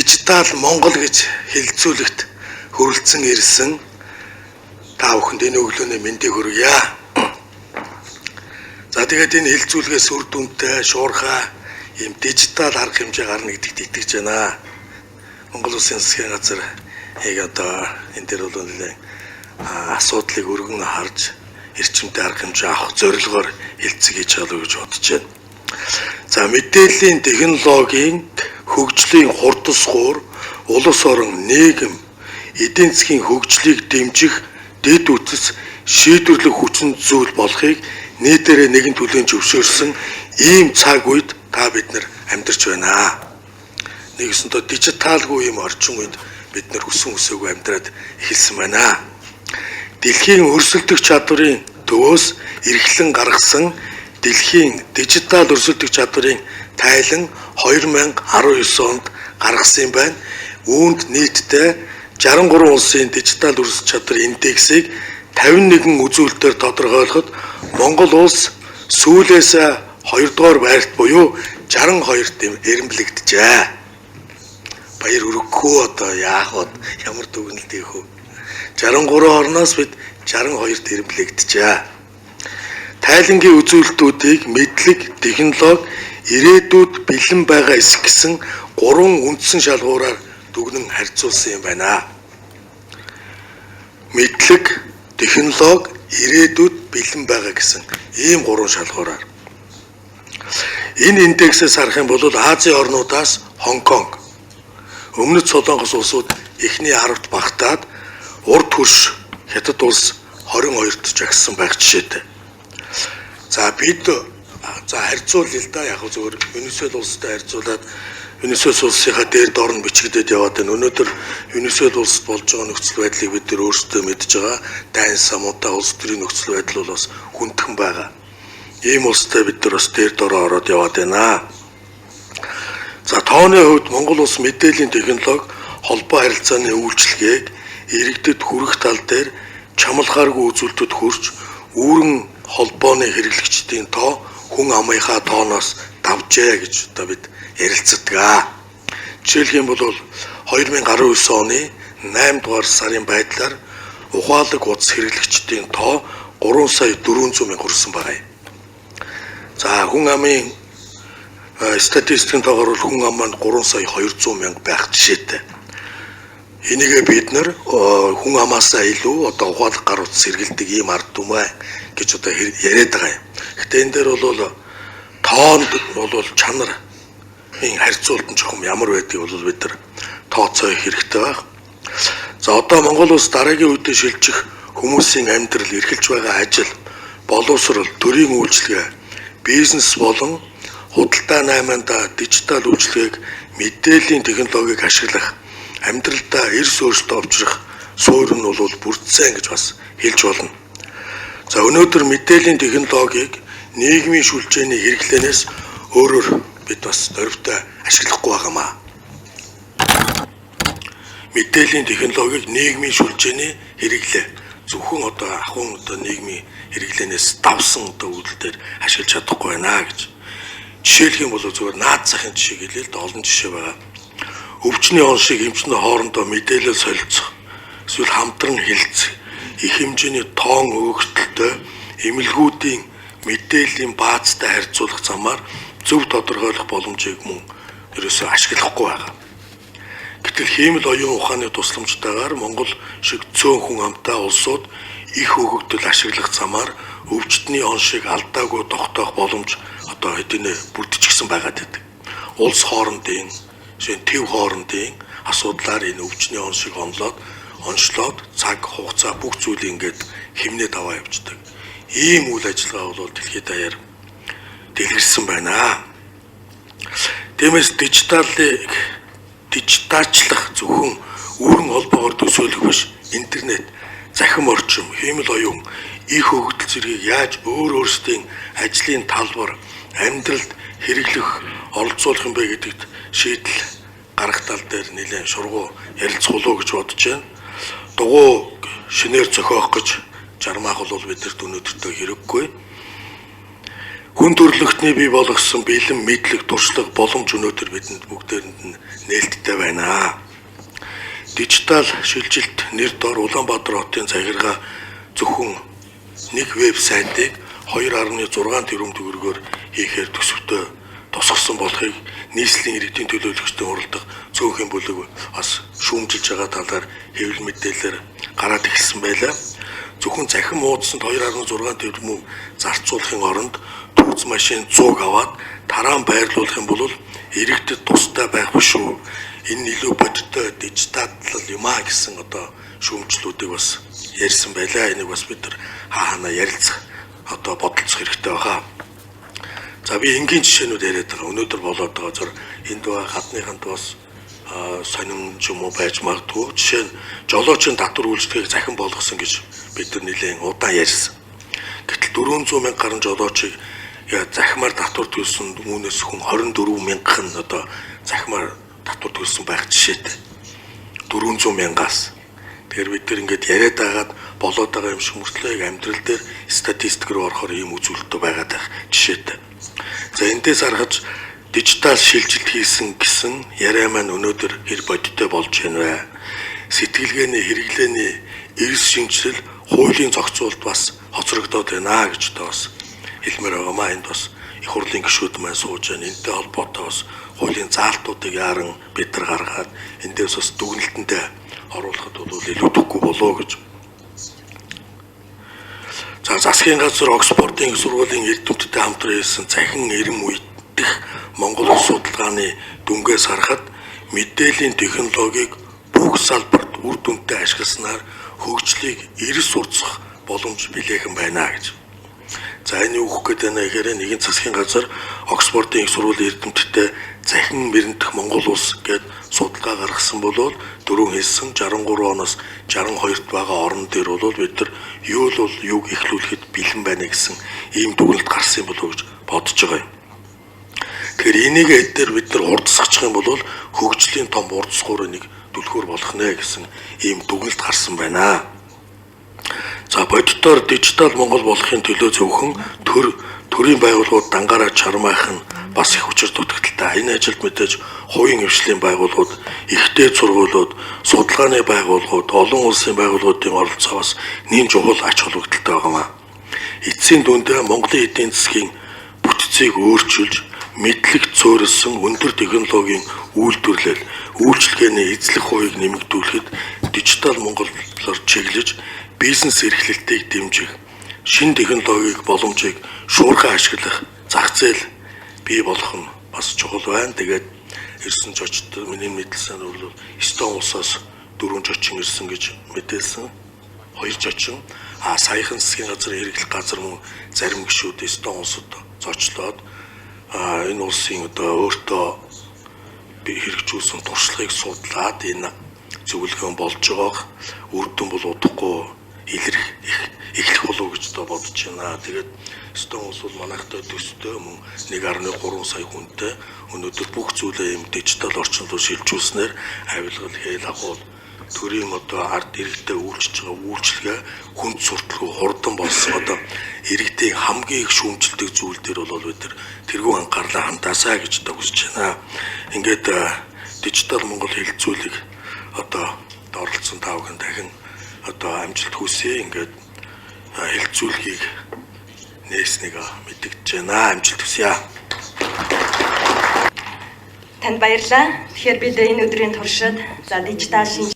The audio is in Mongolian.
Дижитал Монгол гэж хэлэлцүүлэгт хүрэлцэн ирсэн та бүхэнд энэ өглөөний мэндийг хүргье. За тэгээд энэ хэлэлцүүлгээс үр дүнтэй шуурхай ийм дижитал арга хэмжээ гарна гэдэгт итгэж байна. Монгол Улсын засгийн газар яг одоо энэ дээр бол нэлээд асуудлыг өргөн харж эрчимтэй арга хэмжээ авах зорилгоор хэлэлцэг хийж байгаа гэж бодож байна. За мэдээллийн технологийн хөгжлийн хурдсгуур улс орон нийгэм эдийн засгийн хөгжлийг дэмжих дэд үтс шийдвэрлэх хүчин зүйл болохыг нийтээрээ нэгэн түлэн зөвшөөрсөн ийм цаг үед та бид нар амьдарч байна. Нэгсэндээ дижиталгүй ийм орчин үед бид нар хүсэн хүсээгүй амьдраад эхэлсэн байна. Дэлхийн өрсөлдөх чадварын төвөөс эрхлэн гаргасан дэлхийн дижитал өрсөлдөх чадварын тайлан 2019 онд гаргасан юм байна. Үүнд нийтдээ 63 улсын дижитал өрсөлдөх чадвар индексийг 51 үзүүлэлтээр тодорхойлоход Монгол улс сүүлээс 2 дугаар байрт буюу 62-т эрэмблэгджээ. Баяр өргөхгүй одоо яах вэ? Ямар дүгнэлт хийх вэ? 63 орноос бид 62-т эрэмблэгджээ. Тайлангийн үзүүлэлтүүдийг мэдлэг, технологи, ирээдүйд бэлэн байгаа эсэх гэсэн гурван үндсэн шалгуураар дүгнэн харьцуулсан юм байна. Мэдлэг, технологи, ирээдүйд бэлэн байгаа гэсэн ийм гурван шалгуураар. Энэ индексээс харах юм бол Азийн орнуудаас Хонконг, Өмнөд Солонгос улсууд эхний 10-т багтаад урд хөрш Хятад улс 22-т жагссан байх жишээтэй. За бид за харьцуулъя л да, яг зөвхөн Венесуэл улстай харьцуулаад Венесуэл улсынхаа дээр доор нь бичигдээд яваад байна. Өнөөдөр Венесуэл улсад болж байгаа нөхцөл байдлыг бид нар өөрсдөө мэдж байгаа. Дайн самуутай улс төрийн нөхцөл байдал бол бас хүндхэн байгаа. Ийм улстай бид нар бас дээр доороо ороод яваад байна. За тооны хувьд Монгол улс мэдээллийн технологи холбоо харилцааны үйлчилгээг иргэдэд хүргэх тал дээр чамлахааргүй үзүүлэлтэд хүрч үүрэн холбооны хэрэглэгчдийн тоо хүн амынхаа тооноос давжээ гэж одоо бид ярилцдаг. Жишээлх юм бол 2019 оны 8 дугаар сарын байдлаар ухаалаг утас хэрэглэгчдийн тоо 3 сая 400 мянга хүрсэн байгаа юм. За хүн амын статистикийн тоогоор бол хүн ам маань 3 сая 200 мянга байх жишээтэй. Энийгээ бид нар хүн амаасаа илүү одоо ухаалаг гар утас хэрэглэдэг ийм ард түмэн гэж одоо яриад байгаа юм. Гэхдээ энэ дээр бол тоонд бол чанар энэ харьцуулт нь жоохон ямар байдгийг бол бид нар тооцоо хийх хэрэгтэй байх. За одоо Монгол улс дараагийн үедээ шилжих хүмүүсийн амьдрал, эрхэлж байгаа ажил, боловсрол, төрийн үйлчилгээ, бизнес болон худалдаа наймаандаа дижитал үйлчилгээг, мэдээллийн технологиг ашиглах, амьдралдаа эрс өөрчлөлт авчрах суурь нь бол бүрдсэн гэж бас хэлж болно. За өнөөдөр мэдээллийн технологиг нийгмийн шүлжээний хэрэглээнээс өөрөөр бид бас дөрвтэй ашиглахгүй байгаамаа. Мэдээллийн технологиг нийгмийн шүлжээний хэрэглээ зөвхөн одоо ахуйн одоо нийгмийн хэрэглээнээс давсан одоо үйлдэл дээр ашиглаж чадахгүй байна гэж. Жишээлх юм бол зөвхөн наад захын жишээ гэлээ л да, олон жишээ байгаа. Өвчний он шиг эмчнээ хоорондоо мэдээлэл солилцох, эсвэл хамтран хэлцэх, их хэмжээний тоон өгөгдөлтэй эмнэлгүүдийн мэдээллийн баазтай харьцуулах замаар зөв тодорхойлох боломжийг мөн ерөөсөө ашиглахгүй байгаа. Гэтэл хиймэл оюун ухааны тусламжтайгаар Монгол шиг цөөн хүн амтай улсууд их өгөгдөл ашиглах замаар өвчтний он шиг алдаагүй тогтоох боломж одоо хэдийнэ бүрдчихсэн байгаад байдаг. Улс хоорондын, жишээ нь төв хоорондын асуудлаар энэ өвчний он шиг онлоод онцлоод цаг хугацаа бүх зүйлийг ингээд хэмнээд аваа явждаг. Ийм үйл ажиллагаа бол дэлхийд даяар дэлгэрсэн байна. Тиймээс дижиталыг дижиталчлах зөвхөн үүрэн холбоогоор төсөөлөх биш, интернет, захим орчим, хиймэл оюун, их өгөгдөл зэргийг яаж өөр өөрсдийн ажлын талбар, амьдралд хэрэглэх, оролцуулах юм бэ гэдэгт шийдэл гаргах тал дээр нэлээд шургуу ярилцах болов гэж бодож байна. Дугуй шинээр зохиох гэж жармаах бол бидэрт өнөөдөртөө хэрэггүй. Хүн төрөлхтний бий болгосон бэлэн мэдлэг, туршлага, боломж өнөөдөр бидэнд бүгдээрэнд нь нээлттэй байна. Дижитал шилжилт нэр дор Улаанбаатар хотын захиргаа зөвхөн нэг вебсайтыг 2.6 тэрбум төгрөгөөр хийхээр төсөвтэй тусгасан болохыг нийслэлийн иргэдийн төлөөлөгчдийн хуралдах цөөнхийн бүлэг бас шүүмжилж байгаа талаар хэвлэл мэдээлэлээр гараад эхэлсэн байлаа. Зөвхөн цахим хуудсанд 2.6 тэрбум зарцуулахын оронд түүц машин 100 аваад тараан байрлуулах юм бол иргэдэд тустай байх биш үү? Энэ нь илүү бодиттой дижиталлал юм а гэсэн одоо шүүмжлүүдийг бас ярьсан байлаа. Энийг бас бид нар хаа ханаа ярилцах, одоо бодолцох хэрэгтэй байгаа. За, би энгийн жишээнүүд яриад байгаа. Өнөөдөр болоод байгаа зур энд байгаа гадныханд бас сонин ч юм уу байж магадгүй. Жишээ нь жолоочийн татвар үйлчлэгийг захин болгосон гэж бид нар нэлээн удаан ярьсан. Гэтэл 400 мянга гаруй жолоочийг захимаар татвар төлсөн, үүнээс хүн 24 мянган нь одоо захимаар татвар төлсөн байх жишээтэй. 400 мянгаас. Тэгэхээр бид нар ингээд яриад байгаад болоод байгаа юм шиг мөртлөө яг амьдрал дээр статистик руу орохоор ийм үзүүлэлттэй байгаад байх жишээтэй. За, эндээс харахад дижитал шилжилт хийсэн гэсэн яриа маань өнөөдөр хэр бодиттой болж байна вэ? Сэтгэлгээний, хэрэглээний эрс шинэчлэл, хуулийн зохицуулалт бас хоцрогдоод байна гэж одоо бас хэлмээр байгаа маа. Энд бас их хурлын гишүүд маань сууж байна. Энэтэй холбоотой бас хуулийн заалтуудыг яаран бид нар гаргаад эндээс бас дүгнэлтэндээ оруулахад бол илүү түггүй болоо гэж. За, засгийн газар Оксфордын их сургуулийн эрдэмтдтэй хамтран хийсэн цахин эрен үе дэх Монгол улс судалгааны дүнгээс харахад мэдээллийн технологиг бүх салбарт үр дүнтэй ашигласнаар хөгжлийг эрс уртсах боломж билээхэн байна гэж. За, энэ юу гэх гээд байна гэхээр нэгэн засгийн газар Оксфордын их сургуулийн эрдэмтдтэй захин мэрэгдэх Монгол улс гээд судалгаа гаргасан бол дөрөв хэлсэн 63 оноос 62-т байгаа орон дээр бол бид нар юу л бол юуг эхлүүлэхэд бэлэн байна гэсэн ийм дүгнэлт гарсан юм болов уу гэж бодож байгаа юм. Тэгэхээр энийг эдгээр бид нар хурдсгачих юм бол хөгжлийн том урдсгуур нэг түлхүүр болох нэ гэсэн ийм дүгнэлт гарсан байна. За, бодитоор дижитал Монгол болохын төлөө зөвхөн төрийн байгууллагууд дангаараа чармаах нь бас их учир дутагдaltaй. Энэ ажилд мэдээж хувийн хвшлийн байгууллагууд, их дээд сургуулиуд, судалгааны байгууллагууд, олон улсын байгууллагуудын оролцоо бас нэн чухал ач холбогдолтой байгаа юм. Эцсийн дүндээ Монголын эдийн засгийн бүтцийг өөрчилж, мэдлэгт суурилсан өндөр технологийн үйлдвэрлэл, үйлчилгээний эзлэх хувийг нэмэгдүүлэхэд дижитал Монголоор чиглэж бизнес эрхлэлтийг дэмжих, шинэ технологийн боломжийг шуурхай ашиглах зах зээл бий болох нь бас чухал байна. Тэгээд ирсэн жочид, миний мэдэлсэн бол Эстон улсаас 4 жочин ирсэн гэж мэдээлсэн. 2 жочин. А саяхан засгийн газар хэрэглэх газар мөн зарим гишүүд Эстон улсад зочлоод энэ улсын одоо өөртөө хэрэгжүүлсэн туршлагыг судлаад энэ зөвлөгөөн болж байгааг үр дүн бол удахгүй илэрх эхлэх болов гэж одоо бодож байна. Тэгээд Эстон улс бол манайхтай төстэй мөн 1.3 сая хүнтэй, өнөөдөр бүх зүйлээ ийм дижитал орчин руу шилжүүлснээр авилгал, хэл агуул, төрийн одоо ард иргэдээ үйлчилж байгаа үйлчилгээ хүнд сурталгүй хурдан болсон одоо иргэдийн хамгийн их шүүмжилдэг зүйл дээр бол бид нар тэргүй анхаарлаа хандаасаа гэж одоо хүсэж байна. Ингээд дижитал Монгол хэлэлцүүлэг одоо оролцсон та бүхэн дахин одоо амжилт хүсье. Ингээд хэлэлцүүлгийг нээснийг мэдэгдэж байна. Амжилт хүсье. Танд баярлалаа. Тэгэхээр бид энэ өдрийн туршид за дижитал шинж